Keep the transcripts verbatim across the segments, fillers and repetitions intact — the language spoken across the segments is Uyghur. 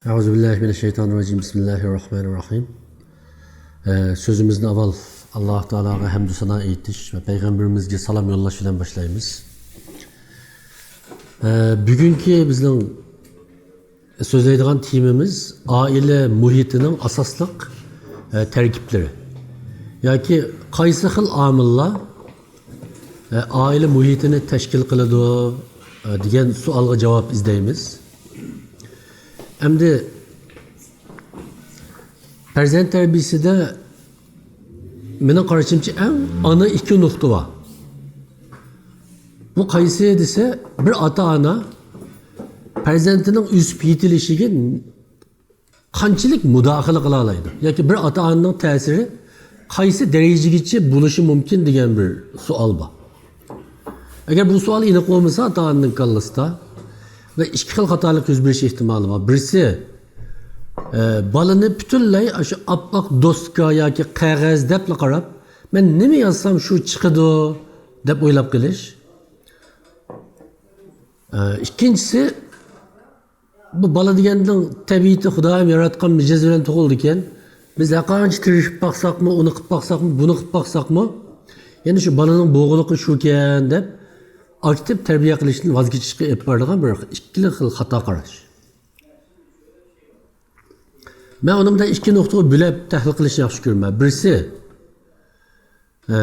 ئەئۇزۇ بىللاھى مىنەششەيتانىررەجىم. بىسمىللاھىررەھمانىررەھىم. ئە، سۆزىمىزنى ئاۋۋال ئاللاھ تائالاغا ھەمدۇ سانا ئېيتىش ۋە پەيغەمبىرىمىزگە سالام يوللاش بىلەن باشلايمىز. ئە، بۈگۈنكى بىزنىڭ سۆزلەيدىغان تېمىمىز ئائىلە مۇھىتىنىڭ ئاساسلىق، ئە، تەركىبلىرى. ياكى قايسى خىل ئامىللار، ئە، ئائىلە مۇھىتىنى تەشكىل قىلىدۇ، ئە، دېگەن سوئالغا جاۋاب ئىزدەيمىز. ئەمدى پەرزەنت تەربىيىسىدە مېنىڭ قارىشىمچە ئەڭ ئانا ئىككى نۇقتا بار. بۇ قايسى دېسە، بىر ئاتا-ئانا پەرزەنتىنىڭ ئۆسۈپ يېتىلىشىگە قانچىلىك مۇداخىلە قىلالايدۇ؟ ياكى بىر ئاتا-ئانىنىڭ تەسىرى قايسى دەرىجىگىچە بولۇشى مۇمكىن دېگەن بىر سوئال بار. ئەگەر بۇ سوئال ئېنىق بولمىسا، ئاتا-ئانىنىڭ كاللىسىدا، بۇ ئىككى خىل خاتالىق يۈز بېرىش ئېھتىمالى بار. بىرسى، ئە، بالىنى پۈتۈنلەي ئاشۇ ئاپئاق دوسكا ياكى قەغەز دەپلا قاراپ، مەن نېمە يازسام شۇ چىقىدۇ دەپ ئويلاپ قېلىش. ئە، ئىككىنچىسى، بۇ بالا دېگەننىڭ تەبىئىتى خۇدايىم ياراتقان مىجەز بىلەن تۇغۇلىدىكەن. بىز ھەرقانچە تىرىشىپ باقساقمۇ، ئۇنى قىلىپ باقساقمۇ، بۇنى قىلىپ باقساقمۇ، يەنە شۇ بالىنىڭ بوغۇلۇقى شۇكەن دەپ ئاكتىپ تەربىيە قىلىشتىن ۋاز كېچىشكە ئېلىپ بارىدىغان بىر ئىككىلا خىل خاتا قاراش. مەن ئۇنى مۇنداق ئىككى نۇقتىغا بۆلۈپ تەھلىل قىلىشنى ياخشى كۆرىمەن. بىرسى، ئە،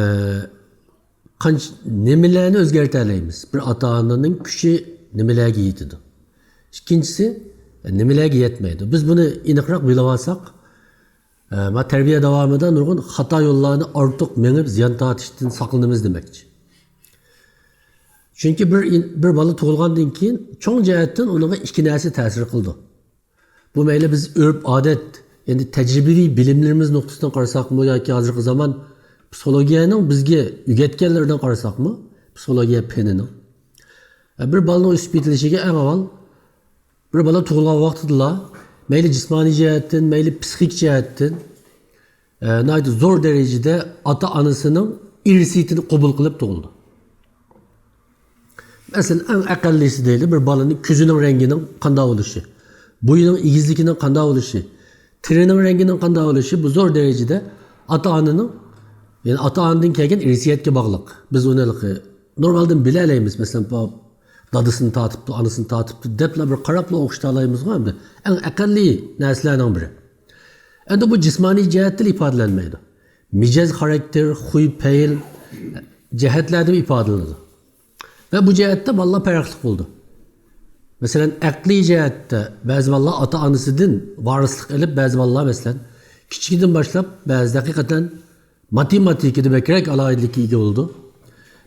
قانچە، نېمىلەرنى ئۆزگەرتەلەيمىز؟ بىر ئاتا-ئانىنىڭ كۈچى نېمىلەرگە يېتىدۇ؟ ئىككىنچىسى، نېمىلەرگە يەتمەيدۇ؟ بىز بۇنى ئېنىقراق بىلىۋالساق، ئە، ما تەربىيە داۋامىدا نۇرغۇن خاتا يوللارنى ئارتۇق مېڭىپ زىيان تارتىشتىن ساقلىنىمىز دېمەكچى. چۈنكى بىر ئىن-، بىر بالا تۇغۇلغاندىن كېيىن چوڭ جەھەتتىن ئۇنىڭغا ئىككى نەرسە تەسىر قىلىدۇ. بۇ مەيلى بىز ئۆرپ-ئادەت، يەنى تەجرىبىۋى بىلىملىرىمىز نۇقتىسىدىن قارىساقمۇ ياكى ھازىرقى زامان پسىخولوگىيەنىڭ بىزگە ئۆگەتكەنلىرىدىن قارىساقمۇ، پسىخولوگىيە پېنىنىڭ. بىر بالىنىڭ ئۆسۈپ يېتىلىشىگە ئەڭ ئاۋۋال بىر بالا تۇغۇلغان ۋاقتىدىلا مەيلى جىسمانىي جەھەتتىن، مەيلى پسىخىك جەھەتتىن، ئە، ناھايىتى زور دەرىجىدە ئاتا-ئانىسىنىڭ ئىرسىيىتىنى قوبۇل قىلىپ تۇغۇلىدۇ. مەسىلەن، ئەڭ ئەقەللىسى دەيلى، بىر بالىنىڭ كۆزىنىڭ رەڭگىنىڭ قانداق بولۇشى، بويىنىڭ ئېگىزلىكىنىڭ قانداق بولۇشى، تېرىنىڭ رەڭگىنىڭ قانداق بولۇشى، بۇ زور دەرىجىدە ئاتا-ئانىنىڭ، يەنى ئاتا-ئانىدىن كەلگەن ئىرسىيەتكە باغلىق. بىز ئۇنى ھېلىقى نورمالدىن بىلەلەيمىز. مەسىلەن، بۇ دادىسىنى تارتىپتۇ، ئانىسىنى تارتىپتۇ دەپلا بىر قاراپلا ئوخشىتالايمىزغۇ ئەمدى. ئەڭ ئەقەللىي نەرسىلەرنىڭ بىرى. ئەمدى بۇ جىسمانىي جەھەتتىلا ئىپادىلەنمەيدۇ. مىجەز، خاراكتېر، خۇي، پەيل جەھەتلەردىمۇ ئىپادىلىنىدۇ. ۋە بۇ جەھەتتە بالىلار پەرقلىق بولىدۇ. مەسىلەن، ئەقلىي جەھەتتە بەزى بالىلار ئاتا-ئانىسىدىن ۋارىسلىق ئېلىپ، بەزى بالىلار، مەسىلەن، كىچىكىدىن باشلاپ بەزىدە ھەقىقەتەن ماتېماتىكىدا بەكرەك ئالاھىدىلىككە ئىگە بولىدۇ.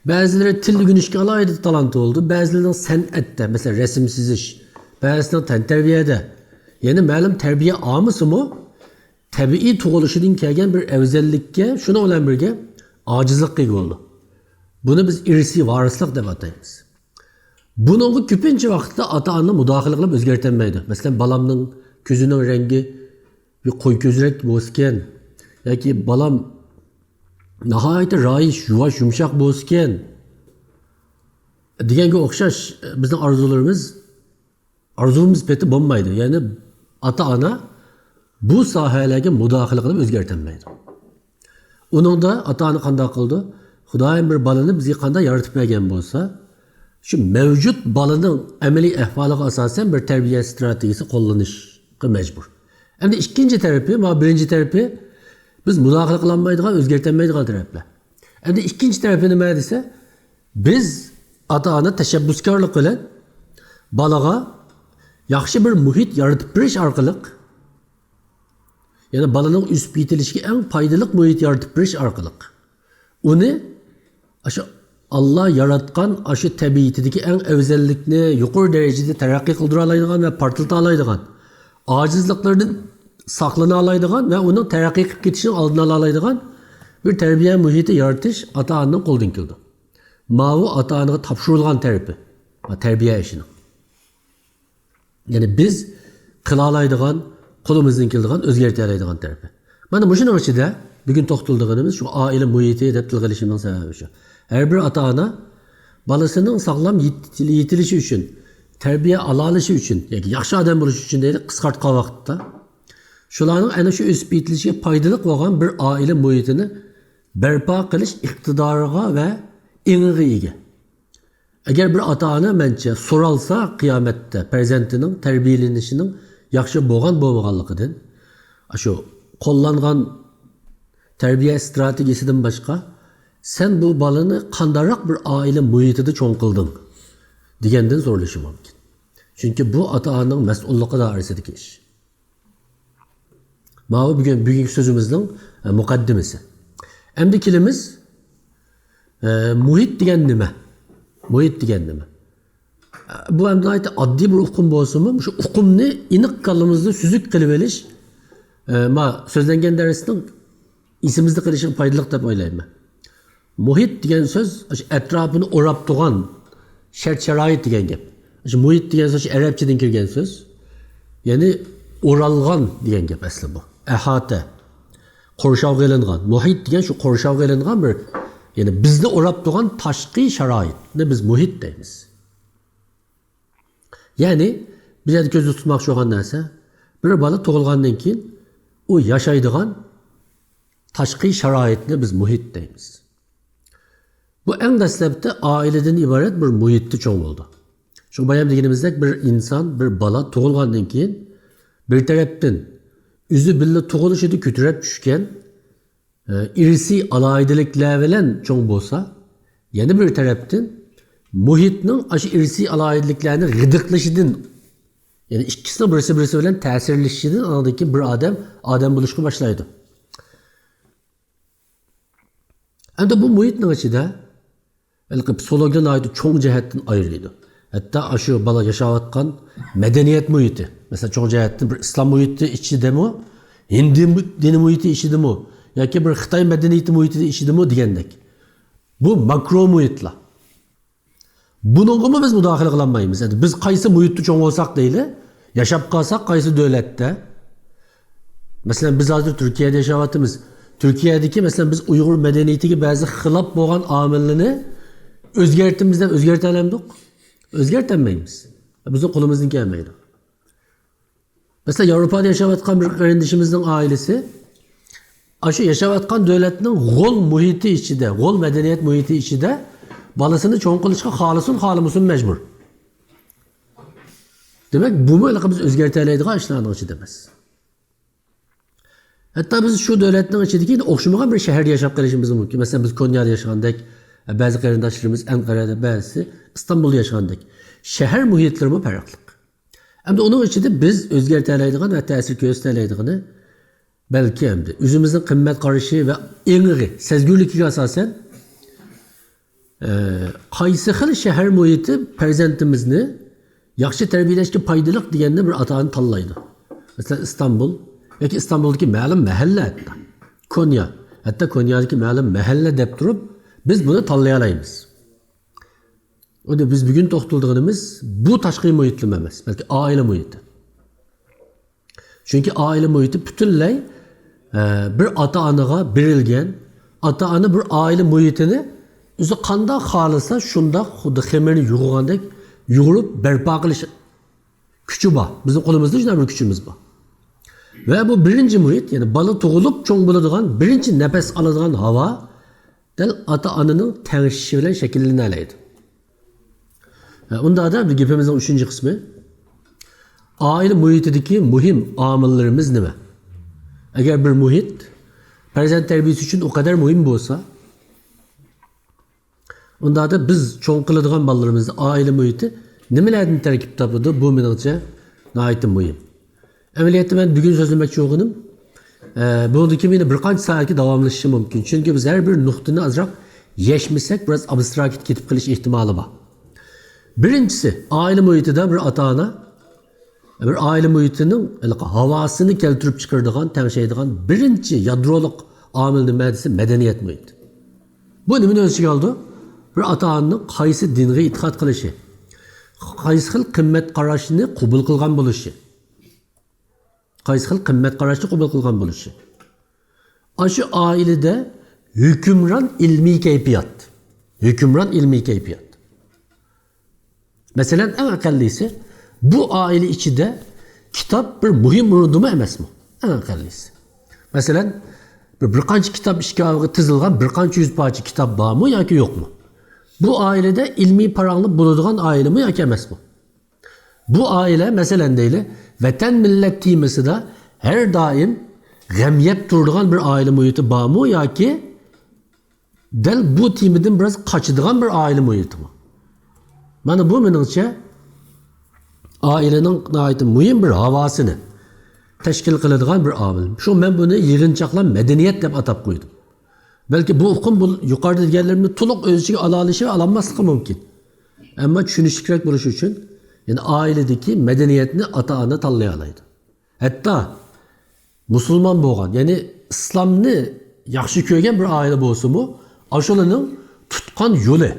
بەزىلىرى تىل ئۆگىنىشكە ئالاھىدە تالانتى بولىدۇ. بەزىلىرىنىڭ سەنئەتتە، مەسىلەن، رەسىم سىزىش، بەزىسىنىڭ تەنتەربىيەدە. يەنى مەلۇم تەربىيە ئالمىسىمۇ، تەبىئىي تۇغۇلۇشىدىن كەلگەن بىر ئەۋزەللىككە، شۇنىڭ بىلەن بىرگە ئاجىزلىققا ئىگە بولىدۇ. بۇنى بىز ئىرسىي ۋارىسلىق دەپ ئاتايمىز. بۇنىڭغا كۆپىنچە ۋاقىتتا ئاتا-ئانا مۇداخىلە قىلىپ ئۆزگەرتەلمەيدۇ. مەسىلەن، بالامنىڭ كۆزىنىڭ رەڭگى بىر قوي كۆزرەك بولسىكەن، ياكى بالام ناھايىتى رايىش، يۇۋاش، يۇمشاق بولسىكەن دېگەنگە ئوخشاش بىزنىڭ ئارزۇلىرىمىز، ئارزۇمىز پېتى بولمايدۇ. يەنى ئاتا-ئانا بۇ ساھەلەرگە مۇداخىلە قىلىپ ئۆزگەرتەلمەيدۇ. ئۇنىڭدا ئاتا-ئانا قانداق قىلىدۇ؟ خۇدايىم بىر بالىنى بىزگە قانداق يارىتىپ بەرگەن بولسا، شۇ مەۋجۇت بالىنىڭ ئەمەلىي ئەھۋالىغا ئاساسەن بىر تەربىيە ئىستراتېگىيىسى قوللىنىشقا مەجبۇر. ئەمدى ئىككىنچى تەرىپى، مانا بىرىنچى تەرىپى، بىز مۇداخىلە قىلالمايدىغان، ئۆزگەرتەلمەيدىغان تەرەپلەر. ئەمدى ئىككىنچى تەرىپى نېمە دېسە، بىز ئاتا-ئانا تەشەببۇسكارلىق بىلەن بالىغا ياخشى بىر مۇھىت يارىتىپ بېرىش ئارقىلىق، يەنى بالىنىڭ ئۆسۈپ يېتىلىشىگە ئەڭ پايدىلىق مۇھىت يارىتىپ بېرىش ئارقىلىق، ئۇنى ئاشۇ ئاللا ياراتقان ئاشۇ تەبىئىتىدىكى ئەڭ ئەۋزەللىكنى يۇقىرى دەرىجىدە تەرەققىي قىلدۇرالايدىغان ۋە پارتلىتالايدىغان، ئاجىزلىقلىرىدىن ساقلىنالايدىغان ۋە ئۇنىڭ تەرەققىي قىلىپ كېتىشىنىڭ ئالدىنى ئالالايدىغان بىر تەربىيە مۇھىتى يارىتىش ئاتا-ئانىنىڭ قولىدىن كېلىدۇ. ماۋۇ ئاتا-ئانىغا تاپشۇرۇلغان تەرىپى، تەربىيە ئىشىنىڭ. يەنى بىز قىلالايدىغان، قولىمىزدىن كېلىدىغان، ئۆزگەرتەلەيدىغان تەرىپى. مانا مۇشۇنىڭ ئىچىدە بۈگۈن توختىلىدىغىنىمىز شۇ ئائىلە مۇھىتى دەپ تىلغا ئېلىشىمنىڭ سەۋەبى شۇ. ھەر بىر ئاتا-ئانا بالىسىنىڭ ساغلام يېت-، يېتىلىشى ئۈچۈن تەربىيە ئالالىشى ئۈچۈن ياكى ياخشى ئادەم بولۇش ئۈچۈن دەيلى، قىسقارتقان ۋاقىتتا شۇلارنىڭ ئەنە شۇ ئۆسۈپ يېتىلىشىگە پايدىلىق بولغان بىر ئائىلە مۇھىتىنى بەرپا قىلىش ئىقتىدارىغا ۋە ئېڭىغا ئىگە. ئەگەر بىر ئاتا-ئانا مەنچە سورالسا قىيامەتتە پەرزەنتىنىڭ تەربىيەلىنىشىنىڭ ياخشى بولغان بولمىغانلىقىدىن، ئاشۇ قوللانغان تەربىيە ئىستراتېگىيىسىدىن باشقا، سەن بۇ بالىنى قانداقراق بىر ئائىلە مۇھىتىدا چوڭ قىلدىڭ دېگەندىن سورىلىشى مۇمكىن. چۈنكى بۇ ئاتا-ئانىنىڭ مەسئۇللۇقى دائىرىسىدىكى ئىش. ماۋۇ بۈگۈن، بۈگۈنكى سۆزىمىزنىڭ، ئە، مۇقەددىمىسى. ئەمدى كېلىمىز، ئە، مۇھىت دېگەن نېمە؟ مۇھىت دېگەن نېمە؟ ئە، بۇ ئەمدى ناھايىتى ئاددىي بىر ئۇقۇم بولسىمۇ، شۇ ئۇقۇمنى ئېنىق كاللىمىزدا سۈزۈك قىلىۋېلىش، ئە، ما سۆزلەنگەن دەرسنىڭ ئېسىمىزدە قېلىشىغا پايدىلىق دەپ ئويلايمەن. مۇھىت دېگەن سۆز ئاشۇ ئەتراپىنى ئوراپ تۇرغان شەرت-شارائىت دېگەن گەپ. ئاشۇ مۇھىت دېگەن سۆز ئەرەبچىدىن كىرگەن سۆز. يەنى ئورالغان دېگەن گەپ ئەسلى بۇ. ئەھاتە. قورشاۋغا ئېلىنغان. مۇھىت دېگەن شۇ قورشاۋغا ئېلىنغان بىر، يەنى بىزنى ئوراپ تۇرغان تاشقى شارائىتنى بىز مۇھىت دەيمىز. يەنى بىر يەردە كۆزدە تۇتماقچى بولغان نەرسە، بىر بالا تۇغۇلغاندىن كېيىن ئۇ ياشايدىغان تاشقى شارائىتنى بىز مۇھىت دەيمىز. بۇ ئەڭ دەسلەپتە ئائىلىدىن ئىبارەت بىر مۇھىتتا چوڭ بولىدۇ. شۇڭا بايام دېگىنىمىزدەك، بىر ئىنسان، بىر بالا تۇغۇلغاندىن كېيىن بىر تەرەپتىن ئۆزى بىللە تۇغۇلۇشىدا كۆتۈرۈپ چۈشكەن، ئە، ئىرسىي ئالاھىدىلىكلەر بىلەن چوڭ بولسا، يەنە بىر تەرەپتىن مۇھىتنىڭ ئاشۇ ئىرسىي ئالاھىدىلىكلەرنى غىدىقلىشىدىن، يەنى ئىككىسىنىڭ بىرسى-بىرسى بىلەن تەسىرلىشىشىدىن ئاندىن كېيىن بىر ئادەم ئادەم بولۇشقا باشلايدۇ. ئەمدى بۇ مۇھىتنىڭ ئىچىدە ھېلىقى پسىخولوگىيە ناھايىتى چوڭ جەھەتتىن ئايرىيدۇ. ھەتتا ئاشۇ بالا ياشاۋاتقان مەدەنىيەت مۇھىتى، مەسىلەن، چوڭ جەھەتتىن بىر ئىسلام مۇھىتى ئىچىدىمۇ، ھىندى مۇ-، دىنى مۇھىتى ئىچىدىمۇ ياكى بىر خىتاي مەدەنىيىتى مۇھىتى ئىچىدىمۇ دېگەندەك. بۇ ماكرو مۇھىتلار. بۇنىڭغىمۇ بىز مۇداخىلە قىلالمايمىز. ئەمدى بىز قايسى مۇھىتتا چوڭ بولساق دەيلى، ياشاپ قالساق قايسى دۆلەتتە، مەسىلەن، بىز ھازىر تۈركىيەدە ياشاۋاتىمىز. تۈركىيەدىكى، مەسىلەن، بىز ئۇيغۇر مەدەنىيىتىگە بەزى خىلاپ بولغان ئامىللىرىنى ئۆزگەرتىمىز دەپ ئۆزگەرتەلەمدۇق؟ ئۆزگەرتەلمەيمىز. بىزنىڭ قولىمىزدىن كەلمەيدۇ. مەسىلەن، ياۋروپادا ياشاۋاتقان بىر قېرىندىشىمىزنىڭ ئائىلىسى ئاشۇ ياشاۋاتقان دۆلەتنىڭ غول مۇھىتى ئىچىدە، غول مەدەنىيەت مۇھىتى ئىچىدە بالىسىنى چوڭ قىلىشقا خالىسۇن، خالىمىسۇن مەجبۇر. دېمەك، بۇمۇ ھېلىقى بىز ئۆزگەرتەلەيدىغان ئىشلارنىڭ ئىچىدە ئەمەس. ھەتتا بىز شۇ دۆلەتنىڭ ئىچىدىكى ئوخشىمىغان بىر شەھەردە ياشاپ قېلىشىمىز مۇمكىن. مەسىلەن، بىز كونيادا ياشىغاندەك، بەزى قېرىنداشلىرىمىز ئەنقەرەدە، بەزىسى ئىستانبۇلدا ياشىغاندەك. شەھەر مۇھىتلىرىمۇ پەرقلىق. ئەمدى ئۇنىڭ ئىچىدە بىز ئۆزگەرتەلەيدىغان ۋە تەسىر كۆرسىتەلەيدىغىنى، بەلكى ئەمدى ئۆزىمىزنىڭ قىممەت قارىشى ۋە ئېڭىغا، سەزگۈرلۈكىگە ئاساسەن، ئە، قايسى خىل شەھەر مۇھىتى پەرزەنتىمىزنى ياخشى تەربىيەلەشكە پايدىلىق دېگەننى بىر ئاتا-ئانا تاللايدۇ. مەسىلەن، ئىستانبۇل ياكى ئىستانبۇلدىكى مەلۇم مەھەللە ھەتتا. كونيا، ھەتتا كونيادىكى مەلۇم مەھەللە دەپ تۇرۇپ، بىز بۇنى تاللىيالايمىز. ئەمدى بىز بۈگۈن توختىلىدىغىنىمىز بۇ تاشقى مۇھىتلىمە ئەمەس، بەلكى ئائىلە مۇھىتى. چۈنكى ئائىلە مۇھىتى پۈتۈنلەي، ئە، بىر ئاتا-ئانىغا بېرىلگەن. ئاتا-ئانا بىر ئائىلە مۇھىتىنى ئۆزى قانداق خالىسا، شۇنداق خۇددى خېمىرنى يۇغۇرغاندەك يۇغۇرۇپ بەرپا قىلىش كۈچى بار. بىزنىڭ قولىمىزدا شۇنداق بىر كۈچىمىز بار. ۋە بۇ بىرىنچى مۇھىت، يەنى بالا تۇغۇلۇپ چوڭ بولىدىغان، بىرىنچى نەپەس ئالىدىغان ھاۋا دەل ئاتا-ئانىنىڭ تەڭشىشى بىلەن شەكىللىنەلەيدۇ. ھە، ئۇنداقتا بۇ گېپىمىزنىڭ ئۈچىنچى قىسمى، ئائىلە مۇھىتىدىكى مۇھىم ئامىللىرىمىز نېمە؟ ئەگەر بىر مۇھىت پەرزەنت تەربىيىسى ئۈچۈن ئۇ قەدەر مۇھىم بولسا، ئۇنداقتا بىز چوڭ قىلىدىغان بالىلىرىمىزنى ئائىلە مۇھىتى نېمىلەردىن تەركىب تاپىدۇ؟ بۇ مېنىڭچە ناھايىتى مۇھىم. ئەمەلىيەتتە مەن بۈگۈن سۆزلىمەكچى بولغىنىم، ئە، بۇنىڭدىن كېيىن يەنە بىر قانچە سائەتكە داۋاملىشىشى مۇمكىن. چۈنكى بىز ھەر بىر نۇقتىنى ئازراق يەشمىسەك، بىراز ئابستراكت كېتىپ قېلىش ئېھتىمالى بار. بىرىنچىسى، ئائىلە مۇھىتىدا بىر ئاتا-ئانا، بىر ئائىلە مۇھىتىنىڭ ھېلىقى ھاۋاسىنى كەلتۈرۈپ چىقىرىدىغان، تەڭشەيدىغان بىرىنچى يادرولۇق ئامىل نېمە دېسە، مەدەنىيەت مۇھىتى. بۇ نېمىنى ئۆز ئىچىگە ئالىدۇ؟ بىر ئاتا-ئانىنىڭ قايسى دىنغا ئېتىقاد قىلىشى، قايسى خىل قىممەت قاراشنى قوبۇل قىلغان بولۇشى، قايسى خىل قىممەت قاراشنى قوبۇل قىلغان بولۇشى. ئاشۇ ئائىلىدە ھۆكۈمران ئىلمىي كەيپىيات. ھۆكۈمران ئىلمىي كەيپىيات. مەسىلەن، ئەڭ ئەقەللىسى، بۇ ئائىلە ئىچىدە كىتاب بىر مۇھىم ئورۇندىمۇ ئەمەسمۇ؟ ئەڭ ئەقەللىسى. مەسىلەن، بىر، بىر قانچە كىتاب ئىشكاپىغا تىزىلغان بىر قانچە يۈز پارچە كىتاب بارمۇ ياكى يوقمۇ؟ بۇ ئائىلىدە ئىلمىي پاراڭلىنىپ بولىدىغان ئائىلىمۇ ياكى ئەمەسمۇ؟ بۇ ئائىلە، مەسىلەن دەيلى، ۋەتەن، مىللەت تېمىسىدا ھەر دائىم غەم يەپ تۇرىدىغان بىر ئائىلە مۇھىتى بارمۇ ياكى دەل بۇ تېمىدىن بىراز قاچىدىغان بىر ئائىلە مۇھىتىمۇ؟ مانا بۇ مېنىڭچە ئائىلىنىڭ ناھايىتى مۇھىم بىر ھاۋاسىنى تەشكىل قىلىدىغان بىر ئامىل. شۇ مەن بۇنى يىغىنچاقلام مەدەنىيەت دەپ ئاتاپ قويدۇم. بەلكى بۇ ئۇقۇم بۇ يۇقىرىدا دېگەنلىرىمنى تولۇق ئۆز ئىچىگە ئالالىشى ۋە ئالالماسلىقى مۇمكىن. ئەمما چۈشىنىشلىكرەك بولۇشى ئۈچۈن، يەنى ئائىلىدىكى مەدەنىيەتنى ئاتا-ئانا تاللىيالايدۇ. ھەتتا مۇسۇلمان بولغان، يەنى ئىسلامنى ياخشى كۆرگەن بىر ئائىلە بولسىمۇ، ئاشۇلارنىڭ تۇتقان يولى،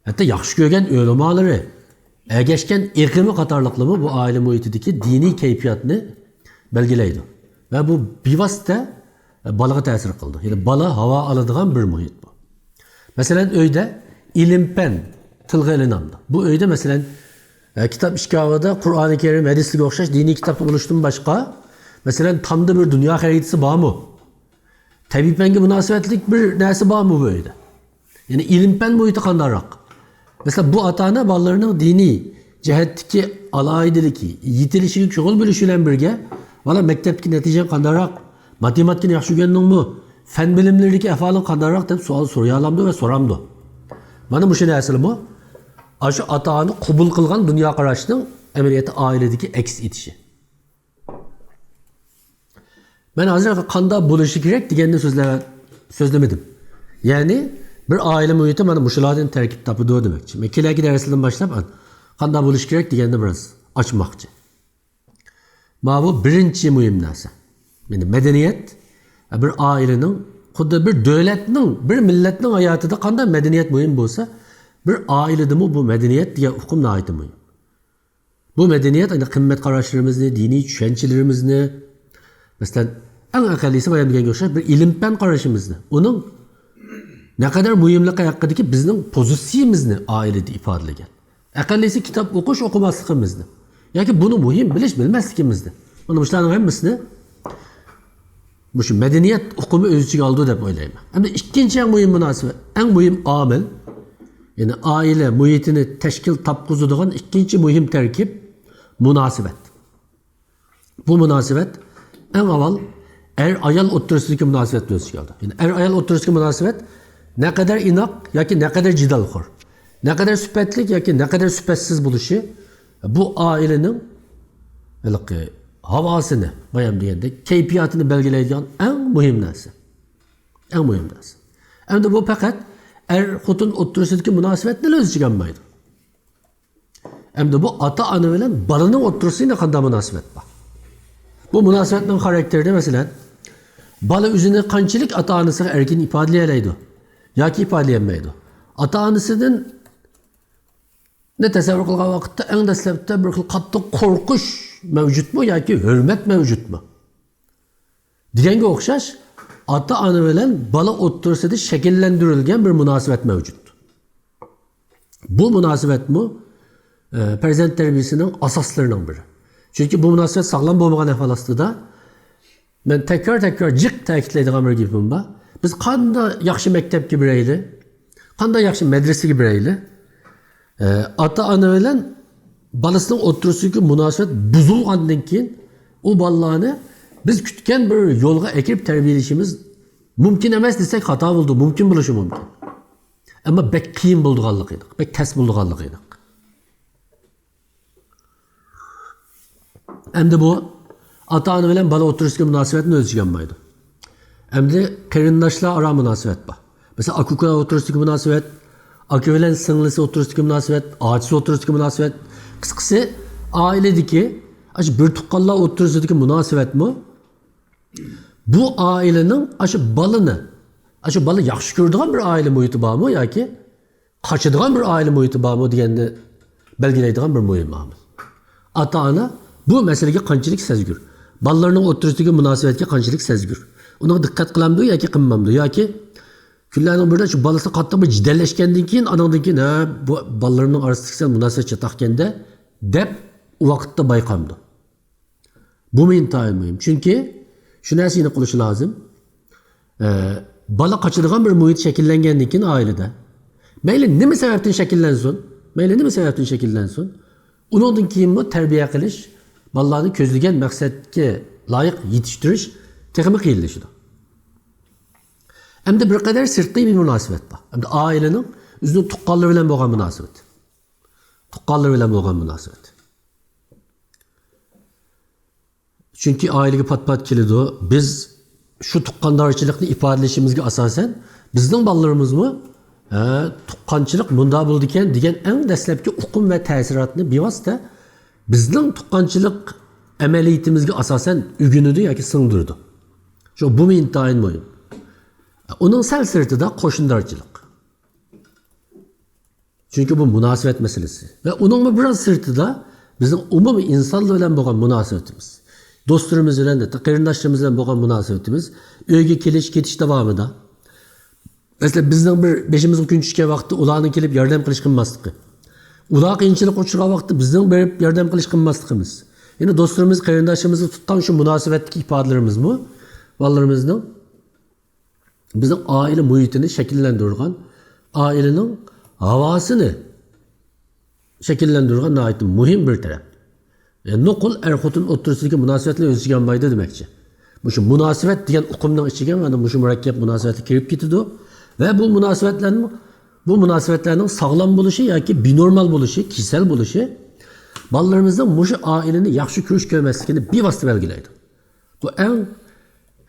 ھەتتا ياخشى كۆرگەن ئۆلىمالىرى، ئەگەشكەن ئېقىمى قاتارلىقلىرىمۇ بۇ ئائىلە مۇھىتىدىكى دىنىي كەيپىياتنى بەلگىلەيدۇ. ۋە بۇ بىۋاسىتە بالىغا تەسىر قىلىدۇ. يەنى بالا ھاۋا ئالىدىغان بىر مۇھىت بۇ. مەسىلەن، ئۆيدە ئىلىم-پەن تىلغا ئېلىنامدۇ؟ بۇ ئۆيدە، مەسىلەن، ئە، كىتاب ئىشكاپىدا قۇرئانى كەرىم، ھەدىسلەرگە ئوخشاش دىنىي كىتابلار بولۇشتىن باشقا، مەسىلەن، تامدا بىر دۇنيا خەرىتىسى بارمۇ؟ تەبىئىي پەنگە مۇناسىۋەتلىك بىر نەرسە بارمۇ بۇ ئۆيدە؟ يەنى ئىلىم-پەن مۇھىتى قانداقراق؟ مەسىلەن، بۇ ئاتا-ئانا بالىلىرىنىڭ دىنىي جەھەتتىكى ئالاھىدىلىكى، يېتىلىشىگە كۆڭۈل بۆلۈش بىلەن بىرگە، بالا مەكتەپتىكى نەتىجەڭ قانداقراق؟ ماتېماتىكىنى ياخشى ئۆگەندىڭمۇ؟ پەن بىلىملىرىدىكى ئەھۋالىڭ قانداقراق دەپ سوئال سورىيالامدۇ ۋە سورامدۇ؟ مانا مۇشۇ نەرسىلىمۇ ئاشۇ ئاتا-ئانا قوبۇل قىلغان دۇنيا قاراشنىڭ ئەمەلىيەتتە ئائىلىدىكى ئەكس ئېتىشى. مەن ھازىر قانداق بولۇشى كېرەك دېگەننى سۆزلە-، سۆزلىمىدىم. يەنى بىر ئائىلە مۇھىتى مانا مۇشۇلاردىن تەركىب تاپىدۇ دېمەكچى. مەن كېلەركى دەرسلەردىن باشلاپ قانداق بولۇشى كېرەك دېگەننى بىراز ئاچماقچى. ماۋۇ بىرىنچى مۇھىم نەرسە. يەنى مەدەنىيەت بىر ئائىلىنىڭ، خۇددى بىر دۆلەتنىڭ، بىر مىللەتنىڭ ھاياتىدا قانداق مەدەنىيەت مۇھىم بولسا، بىر ئائىلىدىمۇ بۇ مەدەنىيەت دېگەن ئۇقۇم ناھايىتى مۇھىم. بۇ مەدەنىيەت، يەنى قىممەت قاراشلىرىمىزنى، دىنىي چۈشەنچىلىرىمىزنى، مەسىلەن، ئەڭ ئەقەللىسى بايام دېگەنگە ئوخشاش بىر ئىلىم-پەن قارىشىمىزنى، ئۇنىڭ نەقەدەر مۇھىملىقى ھەققىدىكى بىزنىڭ پوزىتسىيىمىزنى ئائىلىدە ئىپادىلىگەن. ئەقەللىسى كىتاب ئوقۇش، ئوقۇماسلىقىمىزنى ياكى بۇنى مۇھىم بىلىش، بىلمەسلىكىمىزنى. مانا مۇشۇلارنىڭ ھەممىسىنى مۇشۇ مەدەنىيەت ئۇقۇمى ئۆز ئىچىگە ئالىدۇ دەپ ئويلايمەن. ئەمدى ئىككىنچى ئەڭ مۇھىم مۇناسىۋەت، ئەڭ مۇھىم ئامىل، يەنى ئائىلە مۇھىتىنى تەشكىل تاپقۇزىدىغان ئىككىنچى مۇھىم تەركىب مۇناسىۋەت. بۇ مۇناسىۋەت ئەڭ ئاۋۋال ئەر-ئايال ئوتتۇرىسىدىكى مۇناسىۋەتنى ئۆز ئىچىگە ئالىدۇ. يەنى ئەر-ئايال ئوتتۇرىسىدىكى مۇناسىۋەت نەقەدەر ئىناق ياكى نەقەدەر جېدەلخور، نەقەدەر سۈپەتلىك ياكى نەقەدەر سۈپەتسىز بولۇشى بۇ ئائىلىنىڭ ھېلىقى ھاۋاسىنى، بايام دېگەندەك، كەيپىياتىنى بەلگىلەيدىغان ئەڭ مۇھىم نەرسە. ئەڭ مۇھىم نەرسە. ئەمدى بۇ پەقەت ئەر-خوتۇن ئوتتۇرىسىدىكى مۇناسىۋەتنىلا ئۆز ئىچىگە ئالمايدۇ. ئەمدى بۇ ئاتا-ئانا بىلەن بالىنىڭ ئوتتۇرىسىدا قانداق مۇناسىۋەت بار؟ بۇ مۇناسىۋەتنىڭ خاراكتېرىدە، مەسىلەن، بالا ئۆزىنى قانچىلىك ئاتا-ئانىسىغا ئەركىن ئىپادىلىيەلەيدۇ ياكى ئىپادىلىيەلمەيدۇ؟ ئاتا-ئانىسىدىن نى تەسەۋۋۇر قىلغان ۋاقىتتا ئەڭ دەسلەپتە بىر خىل قاتتىق قورقۇش مەۋجۇتمۇ ياكى ھۆرمەت مەۋجۇتمۇ؟ دېگەنگە ئوخشاش، ئاتا-ئانا بىلەن بالا ئوتتۇرىسىدا شەكىللەندۈرۈلگەن بىر مۇناسىۋەت مەۋجۇت. بۇ مۇناسىۋەتمۇ، ئە، پەرزەنت تەربىيەسىنىڭ ئاساسلىرىنىڭ بىرى. چۈنكى بۇ مۇناسىۋەت ساغلام بولمىغان ئەھۋال ئاستىدا، مەن تەكرار-تەكرار جىق تەكىتلەيدىغان بىر گېپىم بار. بىز قانداق ياخشى مەكتەپكە بېرەيلى، قانداق ياخشى مەدرىسىگە بېرەيلى، ئە، ئاتا-ئانا بىلەن بالىسىنىڭ ئوتتۇرىسىدىكى مۇناسىۋەت بۇزۇلغاندىن كېيىن، ئۇ بالىلارنى بىز كۈتكەن بىر يولغا ئەكىرىپ تەربىيەلىشىمىز مۇمكىن ئەمەس دېسەك، خاتا بولىدۇ، مۇمكىن بولۇشى مۇمكىن. ئەمما بەك قىيىن بولىدىغانلىقى ئېنىق، بەك تەس بولىدىغانلىقى ئېنىق. ئەمدى بۇ ئاتا-ئانا بىلەن بالا ئوتتۇرىسىدىكى مۇناسىۋەتنى ئۆز ئىچىگە ئالمايدۇ. ئەمدى قېرىنداشلار ئارا مۇناسىۋەت بار. مەسىلەن، ئاكا-ئۇكىلار ئوتتۇرىسىدىكى مۇناسىۋەت، ئاكا بىلەن سىڭلىسى ئوتتۇرىسىدىكى مۇناسىۋەت، ئاچىسى ئوتتۇرىسىدىكى مۇناسىۋەت، قىسقىسى، ئائىلىدىكى، ئاشۇ بىر تۇغقانلار ئوتتۇرىسىدىكى مۇناسىۋەتمۇ بۇ ئائىلىنىڭ ئاشۇ بالىنى، ئاشۇ بالا ياخشى كۆرىدىغان بىر ئائىلە مۇھىتى بارمۇ ياكى قاچىدىغان بىر ئائىلە مۇھىتى بارمۇ دېگەننى بەلگىلەيدىغان بىر مۇھىم ئامىل. ئاتا-ئانا بۇ مەسىلىگە قانچىلىك سەزگۈر؟ بالىلىرىنىڭ ئوتتۇرىسىدىكى مۇناسىۋەتكە قانچىلىك سەزگۈر؟ ئۇنىڭغا دىققەت قىلامدۇ ياكى قىلمامدۇ؟ ياكى كۈنلەرنىڭ بىرىدە شۇ بالىسى قاتتىق بىر جېدەللەشكەندىن كېيىن، ئانىڭدىن كېيىن، ھە، بۇ بالىلىرىمنىڭ ئارىسىدىكى سەل مۇناسىۋەت چاتاقكەن-دە، دەپ ئۇ ۋاقىتتا بايقامدۇ. بۇمۇ ئىنتايىن مۇھىم. چۈنكى شۇ نەرسىنى قىلىشى لازىم. ئە، بالا قاچىدىغان بىر مۇھىت شەكىللەنگەندىن كېيىن ئائىلىدە، مەيلى نېمە سەۋەبتىن شەكىللەنسۇن، مەيلى نېمە سەۋەبتىن شەكىللەنسۇن، ئۇنىڭدىن كېيىنمۇ تەربىيە قىلىش، بالىلارنى كۆزلىگەن مەقسەتكە لايىق يېتىشتۈرۈش تېخىمۇ قىيىنلىشىدۇ. ئەمدى بىر قەدەر سىرتقى بىر مۇناسىۋەت بار. ئەمدى ئائىلىنىڭ ئۆزىنىڭ تۇغقانلىرى بىلەن بولغان مۇناسىۋىتى. تۇغقانلىرى بىلەن بولغان مۇناسىۋەت. چۈنكى ئائىلىگە پات-پات كېلىدۇ. بىز شۇ تۇغقاندارچىلىقنى ئىپادىلىشىمىزگە ئاساسەن، بىزنىڭ بالىلىرىمىزمۇ، ھە، تۇغقانچىلىق مۇنداق بولىدىكەن دېگەن ئەڭ دەسلەپكى ئۇقۇم ۋە تەسىراتنى بىۋاسىتە بىزنىڭ تۇغقانچىلىق ئەمەلىيىتىمىزگە ئاساسەن ئۆگىنىدۇ ياكى سىڭدۈرىدۇ. شۇ، بۇمۇ ئىنتايىن مۇھىم. ئۇنىڭ سەل سىرتىدا قوشنىدارچىلىق. چۈنكى بۇ مۇناسىۋەت مەسىلىسى. ۋە ئۇنىڭمۇ بىراز سىرتىدا بىزنىڭ ئومۇمىي ئىنسانلار بىلەن بولغان مۇناسىۋىتىمىز. دوستلىرىمىز بىلەن، قېرىنداشلىرىمىز بىلەن بولغان مۇناسىۋىتىمىز. ئۆيگە كېلىش، كېتىش داۋامىدا. مەسىلەن، بىزنىڭ بىر بېشىمىزغا كۈن چۈشكەن ۋاقىتتا ئۇلارنىڭ كېلىپ ياردەم قىلىش قىلماسلىقى. ئۇلار قىيىنچىلىققا ئۇچرىغان ۋاقىتتا بىزنىڭ بېرىپ ياردەم قىلىش قىلماسلىقىمىز. يەنى دوستلىرىمىز، قېرىنداشلىرىمىزغا تۇتقان شۇ مۇناسىۋەتتىكى ئىپادىلىرىمىزمۇ بالىلىرىمىزنىڭ بىزنىڭ ئائىلە مۇھىتىنى شەكىللەندۈرىدىغان، ئائىلىنىڭ ھاۋاسىنى شەكىللەندۈرىدىغان ناھايىتى مۇھىم بىر تەرەپ. يەنى نوقۇل ئەر-خوتۇن ئوتتۇرىسىدىكى مۇناسىۋەتلەر ئۆز ئىچىگە ئالمايدۇ دېمەكچى. مۇشۇ مۇناسىۋەت دېگەن ئۇقۇمنىڭ ئىچىگە مانا مۇشۇ مۇرەككەپ مۇناسىۋەتلەر كىرىپ كېتىدۇ ۋە بۇ مۇناسىۋەتلەرنىڭ، بۇ مۇناسىۋەتلەرنىڭ ساغلام بولۇشى ياكى بىنورمال بولۇشى، كېسەل بولۇشى بالىلىرىمىزنىڭ مۇشۇ ئائىلىنى ياخشى كۆرۈش كۆرمەسلىكىنى بىۋاسىتە بەلگىلەيدۇ. بۇ ئەڭ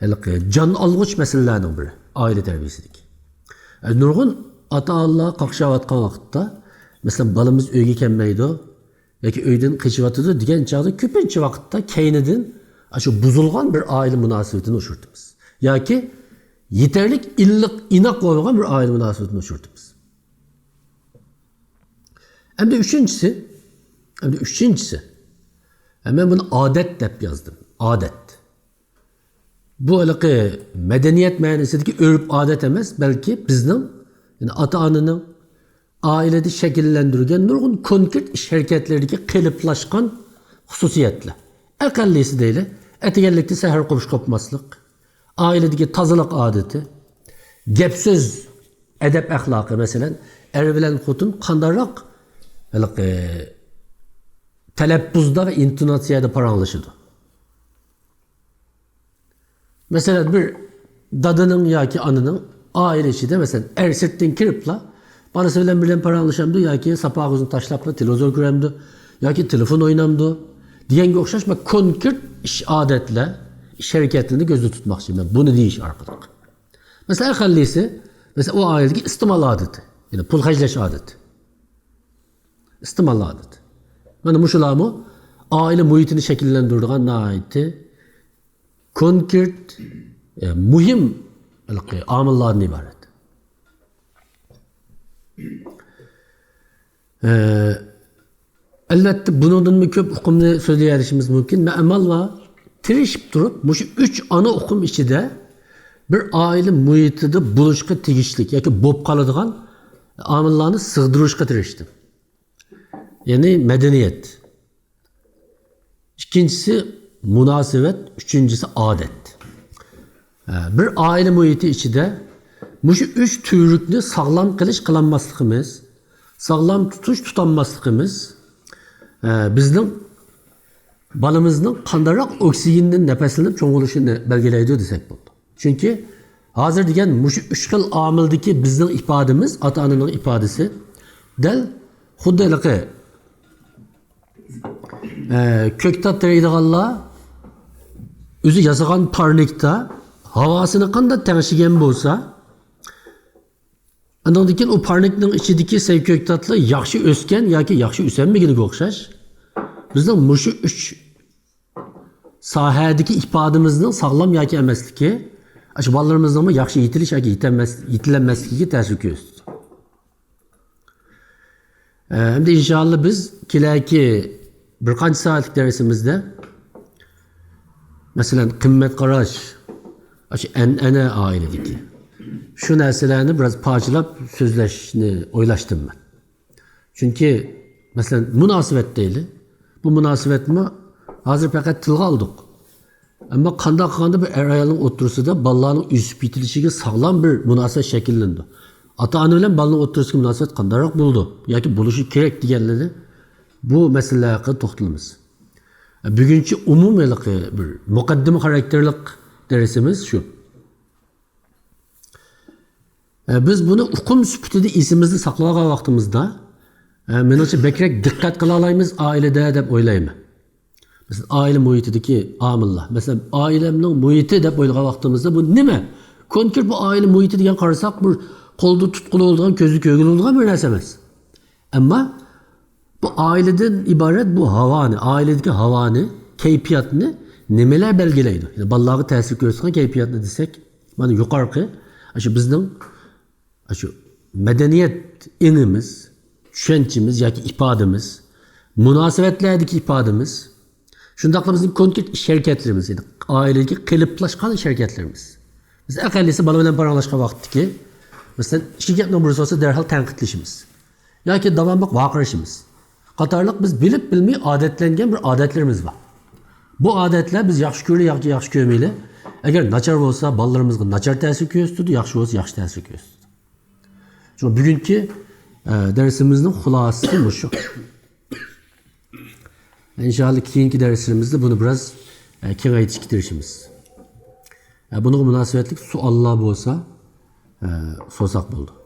ھېلىقى جان ئالغۇچ مەسىلىلەرنىڭ بىرى، ئائىلە تەربىيەسىدىكى. ئە، نۇرغۇن ئاتا-ئانىلار قاقشاۋاتقان ۋاقىتتا، مەسىلەن، بالىمىز ئۆيگە كەلمەيدۇ ياكى ئۆيدىن قېچىۋاتىدۇ دېگەن چاغدا كۆپىنچە ۋاقىتتا كەينىدىن ئاشۇ بۇزۇلغان بىر ئائىلە مۇناسىۋىتىنى ئۇچرىتىمىز. ياكى يېتەرلىك ئىللىق، ئىناق بولمىغان بىر ئائىلە مۇناسىۋىتىنى ئۇچرىتىمىز. ئەمدى ئۈچىنچىسى، ئەمدى ئۈچىنچىسى، مەن بۇنى ئادەت دەپ يازدىم. ئادەت. بۇ ھېلىقى مەدەنىيەت مەنىسىدىكى ئۆرپ-ئادەت ئەمەس، بەلكى بىزنىڭ، يەنى ئاتا-ئانىنىڭ ئائىلىدە شەكىللەندۈرگەن نۇرغۇن كونكرېت ئىش-ھەرىكەتلىرىدىكى قېلىپلاشقان خۇسۇسىيەتلەر. ئەقەللىسى دەيلى، ئەتىگەنلىكتە سەھەر قوپۇش قوپماسلىق، ئائىلىدىكى تازىلىق ئادىتى، گەپ-سۆز ئەدەپ-ئەخلاقى، مەسىلەن، ئەر بىلەن خوتۇن قانداقراق ھېلىقى تەلەپپۇزدا ۋە ئىنتوناتسىيەدە پاراڭلىشىدۇ. مەسىلەن، بىر دادىنىڭ ياكى ئانىنىڭ ئائىلە ئىچىدە، مەسىلەن، ئەر سىرتتىن كىرىپلا بالىسى بىلەن بىردەم پاراڭلىشامدۇ ياكى ساپاغا ئۆزىنى تاشلاپلا تېلېۋىزور كۆرەمدۇ ياكى تېلېفون ئوينامدۇ دېگەنگە ئوخشاش بىر كونكرېت ئىش-ئادەتلەر، ئىش-ھەرىكەتلىرىنى كۆزدە تۇتماقچى مەن بۇنى دېيىش ئارقىلىق. مەسىلەن، ئەقەللىسى، مەسىلەن، ئۇ ئائىلىدىكى ئىستېمال ئادىتى، يەنى پۇل خەجلەش ئادىتى. ئىستېمال ئادىتى. مانا مۇشۇلارمۇ ئائىلە مۇھىتىنى شەكىللەندۈرىدىغان ناھايىتى كونكرېت، ئە، مۇھىم ھېلىقى ئامىللاردىن ئىبارەت. ئە، ئەلۋەتتە، بۇنىڭدىنمۇ كۆپ ئۇقۇمنى سۆزلىيەلىشىمىز مۇمكىن. مەن ئامال بار، تىرىشىپ تۇرۇپ، مۇشۇ ئۈچ ئانا ئۇقۇم ئىچىدە بىر ئائىلە مۇھىتىدا بولۇشقا تېگىشلىك ياكى بولۇپ قالىدىغان ئامىللارنى سىغدۇرۇشقا تىرىشتىم. يەنى مەدەنىيەت. ئىككىنچىسى مۇناسىۋەت، ئۈچىنچىسى ئادەت. ھە، بىر ئائىلە مۇھىتى ئىچىدە مۇشۇ ئۈچ تۈۋرۈكنى ساغلام قىلىش قىلالماسلىقىمىز، ساغلام تۇتۇش تۇتالماسلىقىمىز، ھە، بىزنىڭ بالىمىزنىڭ قانداقراق ئوكسىگېندىن نەپەسلىنىپ چوڭ بولۇشىنى بەلگىلەيدۇ دېسەك بولىدۇ. چۈنكى ھازىر دېگەن مۇشۇ ئۈچ خىل ئامىلدىكى بىزنىڭ ئىپادىمىز، ئاتا-ئانىنىڭ ئىپادىسى دەل خۇددى ھېلىقى، ئە، كۆكتات تېرىيدىغانلار ئۆزى ياسىغان پارنىكتا ھاۋاسىنى قانداق تەڭشىگەن بولسا، ئاندىن كېيىن ئۇ پارنىكنىڭ ئىچىدىكى سەي كۆكتاتلار ياخشى ئۆسكەن ياكى ياخشى ئۆسەلمىگىنىگە ئوخشاش، بىزنىڭ مۇشۇ ئۈچ ساھەدىكى ئىپادىمىزنىڭ ساغلام ياكى ئەمەسلىكى، ئاشۇ بالىلىرىمىزنىڭمۇ ياخشى يېتىلىش ياكى يېتەلمەس-، يېتىلەلمەسلىكىگە تەسىر كۆرسىتىدۇ. ئە، ئەمدى ئىنشائاللا بىز كېلەكى بىر قانچە سائەتلىك دەرسىمىزدە، مەسىلەن، قىممەت قاراش، ئاشۇ ئەنئەنە ئائىلىدىكى، شۇ نەرسىلەرنى بىراز پارچىلاپ سۆزلەشنى ئويلاشتىم مەن. چۈنكى، مەسىلەن، مۇناسىۋەت دەيلى. بۇ مۇناسىۋەتمۇ ھازىر پەقەت تىلغا ئالدۇق. ئەمما قانداق قىلغاندا بىر ئەر-ئايالنىڭ ئوتتۇرىسىدا بالىلارنىڭ ئۆسۈپ يېتىلىشىگە ساغلام بىر مۇناسىۋەت شەكىللىنىدۇ؟ ئاتا-ئانا بىلەن بالىنىڭ ئوتتۇرىسىدىكى مۇناسىۋەت قانداقراق بولىدۇ ياكى بولۇشى كېرەك دېگەنلىرى، بۇ مەسىلىلەر ھەققىدە توختىلىمىز. بۈگۈنچە ئومۇمىي ھېلىقى بىر مۇقەددىمە خاراكتېرلىق دەرسىمىز شۇ. ئە، بىز بۇنى ئۇقۇم سۈپىتىدە ئېسىمىزدە ساقلىۋالغان ۋاقتىمىزدا، ئە، مېنىڭچە بەكرەك دىققەت قىلالايمىز ئائىلىدە دەپ ئويلايمەن. مەسىلەن، ئائىلە مۇھىتىدىكى ئامىللار. مەسىلەن، ئائىلەمنىڭ مۇھىتى دەپ ئويلىغان ۋاقتىمىزدا بۇ نېمە؟ كونكرېت بۇ ئائىلە مۇھىتى دېگەن قارىساق، بىر قولدا تۇتقىلى بولىدىغان، كۆزدە كۆرگىلى بولىدىغان بىر نەرسە ئەمەس. ئەمما بۇ ئائىلىدىن ئىبارەت بۇ ھاۋانى، ئائىلىدىكى ھاۋانى، كەيپىياتنى نېمىلەر بەلگىلەيدۇ؟ يەنى بالىلارغا تەسىر كۆرسىتىدىغان كەيپىياتنى دېسەك، مانا يۇقىرىقى، شۇ بىزنىڭ شۇ مەدەنىيەت ئېڭىمىز، چۈشەنچىمىز ياكى ئىپادىمىز، مۇناسىۋەتلەردىكى ئىپادىمىز، شۇنداقلا بىزنىڭ كونكرېت ئىش ھەرىكەتلىرىمىز، يەنى ئائىلىدىكى قېلىپلاشقان ئىش ھەرىكەتلىرىمىز. بىز ئەقەللىسى بالا بىلەن پاراڭلاشقان ۋاقىتتىكى، مەسىلەن، ئىككى گەپنىڭ بىرسى بولسا دەرھال تەنقىدلىشىمىز ياكى داۋاملىق ۋارقىرىشىمىز قاتارلىق بىز بىلىپ بىلمەي ئادەتلەنگەن بىر ئادەتلىرىمىز بار. بۇ ئادەتلەر بىز ياخشى كۆرە ياكى ياخشى كۆرمەيلى، ئەگەر ناچار بولسا بالىلىرىمىزغا ناچار تەسىر كۆرسىتىدۇ، ياخشى بولسا ياخشى تەسىر كۆرسىتىدۇ. شۇڭا بۈگۈنكى، ئە، دەرسىمىزنىڭ خۇلاسىسى مۇشۇ. ئىنشائاللا كېيىنكى دەرسلىرىمىزدە بۇنى بىراز، ئە، كېڭەيتىشكە تىرىشىمىز. ئە، بۇنىڭغا مۇناسىۋەتلىك سوئاللار بولسا، ئە، سورىساق بولىدۇ.